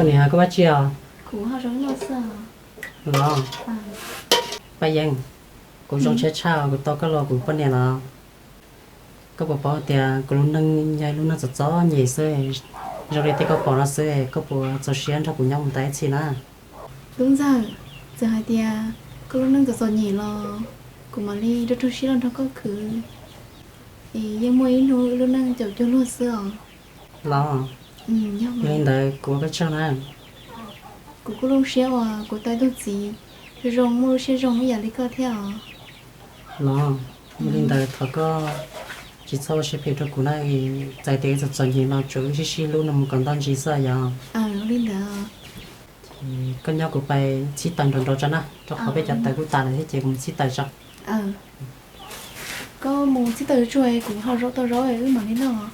Koj niam, koj pab tsi os? Los, Paj Yeeb, kuv zoo siab tshaj kuv tau koj los kuv poj niam los. Koj puas paub tias kuv lub neej yog lub neej txom txom nyem xwb, zoo li tej koj pom no xwb, koj puas txaus siab nrog kuv nyob mus tas ib txhis na? Tub Ntxawg, txawm hais tias koj lub neej txom txom nyem los kuv mam li rau rau siab los nrog koj khwv, es yeej muaj ib hnub wb lub neej caum cuag luag xwb os. Los, yog li ntawd kuv ua koj tsaug na. Kuv kuj zoo siab uas kuv tau ib tug txiv zoo zoo muaj lub siab zoo ib yam li koj thiab os. Los, yog li ntawd thov koj tsis txhob ua siab phem rau kuv na, txawm tias wb txom txom nyem los tsuav wb sib sib hlub no mus kom nto ntsis xwb yog. Li ntawd. Koj nyob kuv pais txhib taws nrov nrov tso na, rau qhov peb cov taws kuj tas lawm thiab ces kuv mus txhib taws tso. Koj mus txhib taws tsuag kuv ho zaub tau zaub wb mam li noj.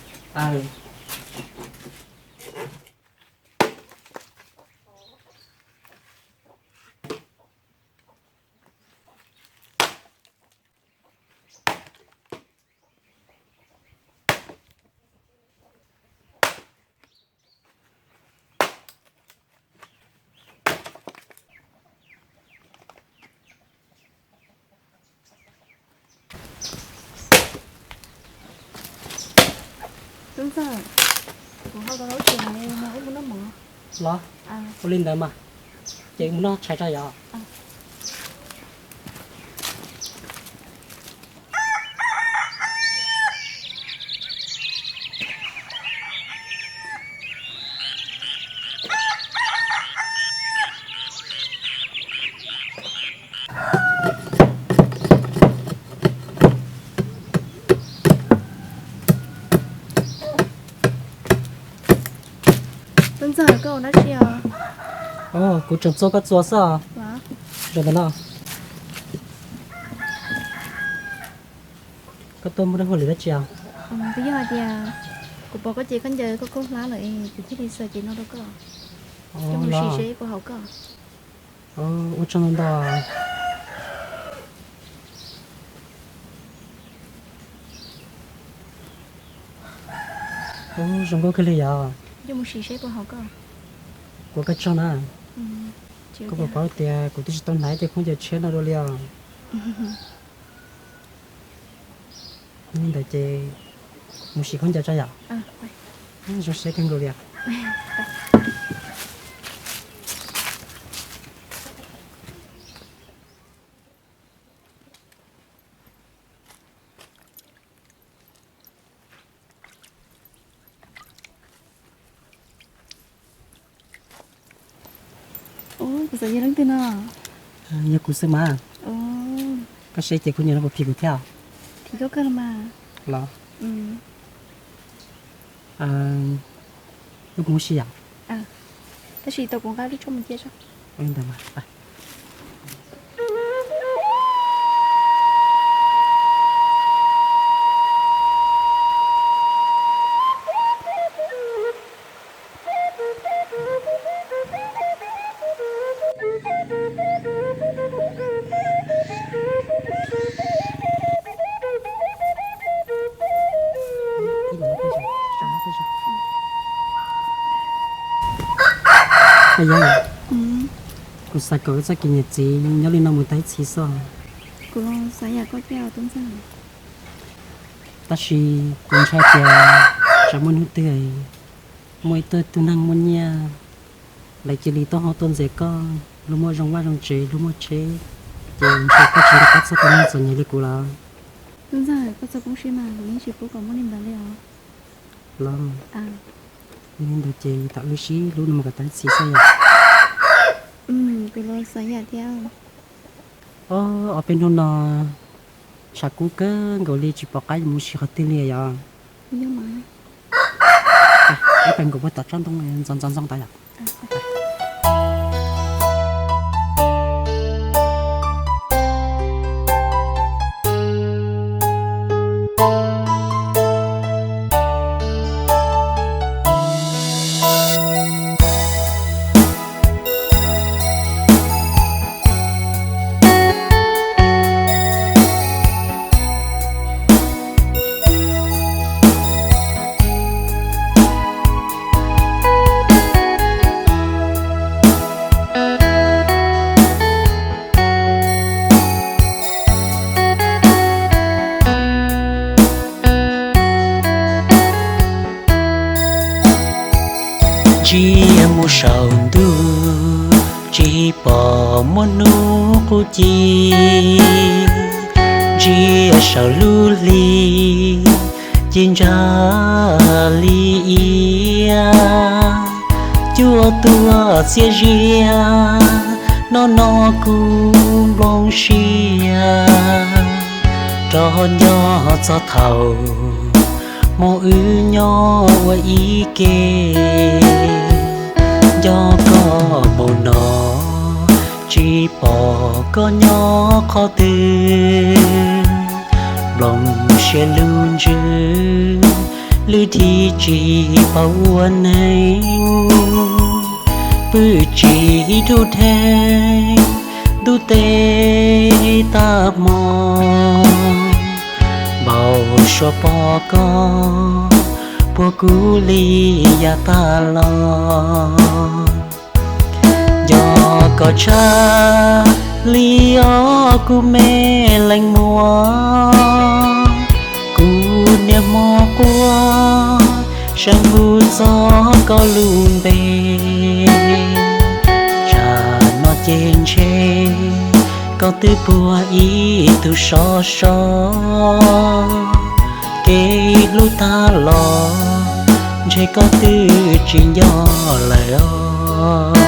Tub Ntxawg, kuv ho tau zaub tsuag no, wb mus noj mov. Los, ua li ntawd mas, ces mus noj tshais tso yom. Tub Ntxawg, koj ua dab tsi os? Kuv tseem txua koj txua xwb os. Zaum ntawm no. Koj tuaj muaj dab hua li dab tsi os? Twb yog hais tias kuv pom koj ces koj ncaws koj khaub hlab lawm es kuv thiaj li xaws cev no rau koj. Coj mus sim seb puas haum koj. Ua tsaug ntau ntau. Ub, zoo nkauj kawg li yog. Coj mus sim seb puas haum koj. Ua koj tsaug na. Koj puas paub tias kuv twb tsis tau hnav ib ce khaub ncaws tshiab no dua li os. Li ntawd ces mus sim khaub ncaws tso yom. Zoo siab kawg nkaus li os. Ub, kuv txawm yog leej twg no? Yog kuv xwb mas. Koj saib ces kuv nyiam no puas phim kuv thiab? Phim koj kawg los mas. Los, wb mus ua si yom? Tab sis tau kuv nqa lub tshuaj mus cia tso. Ua li ntawd mas. Yog, kuv xav kom wb txoj kev niam txiv nyob li no mus tag ib txhis xwb. Tab sis kuv ntshai tias tsam muaj hnub twg muaj ib tug neeg muaj nyiaj, lawv cia li tuaj hauj tuaj ntxias koj, luag muaj zoo vaj zoo tsev, luag muaj tsheb, ces ntshai koj tsis nrog koj txoj kev neeg txom nyem li kuv lawm. Los, yog li ntawd ces tham wb sib hlub no mus kom tag ib txhis xwb yom. Ob peb hnub no tshav kub kawg nkaus li, tsis pom qab yuav mus si qhov twg li yom. Ib pab nkaus puag tom tsob ntoo ntxoov ntxoov ntxoo tas yom. Ntsia mus saum ntuj, tsis pom muaj hnub qub ci. Ntsia saum lub hli, ci ntsa li iab. Cuaj tuaj txias zias, no no kuv nplooj siab. Rov nco txog thaum hmo wb nyob ua ib ke. Nco koj mus no, tsis pom koj nyob qhov twg. Nplooj siab lub ntsws, lwm thib tsis paub ua neeg. Pw tsis dhub dheev, ntuj teb tag hmo. Npau suav pom koj, puag kuv li ya tag los. Nco koj tshaj li os kuv me leej muam. Kuv niaj hmo quaj, seev hu txog koj lub npe. Tsam no ces ntshe koj twb puag ib tug sov so. Kev hlub tag los, ntshe koj twb tsis nco lawm os.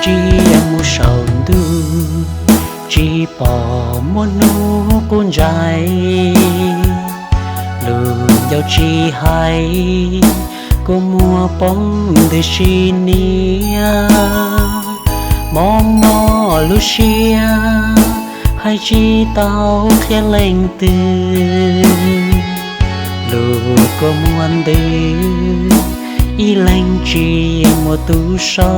Ntsia mus saum ntuj, tsis pom muaj hnub qub ntsais. Lub ncauj tsis hais, kua muag poob ntws sib nias. Mob mob lub siab, hais tsis tau qhia leej twg. Lub kua muag ntws, ib leeg tsis muaj tus so.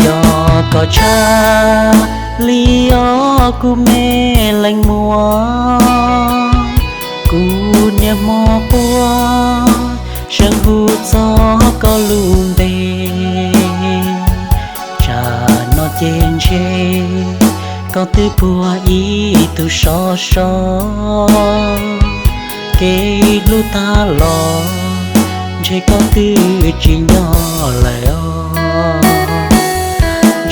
Nco koj tshaj li os kuv me leej muam. Kuv niaj hmo quaj, seev hu txog koj lub npe. Tsam no ces ntshe koj twb puag ib tug sov so. Kev hlub tag los, ntshe koj twb tsis nco lawm os.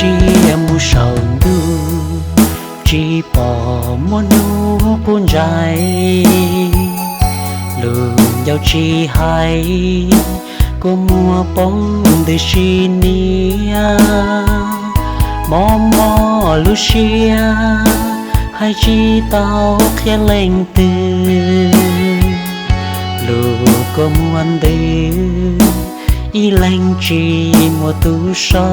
Ntsia mus saum ntuj, tsis pom muaj hnub qub ntsais. Lub ncauj tsis hais, kua muag poob ntws sib nias. Mob mob lub siab, hais tsis tau qhia leej twg. Tus kua muag ntws, ib leeg tsis muaj tus so.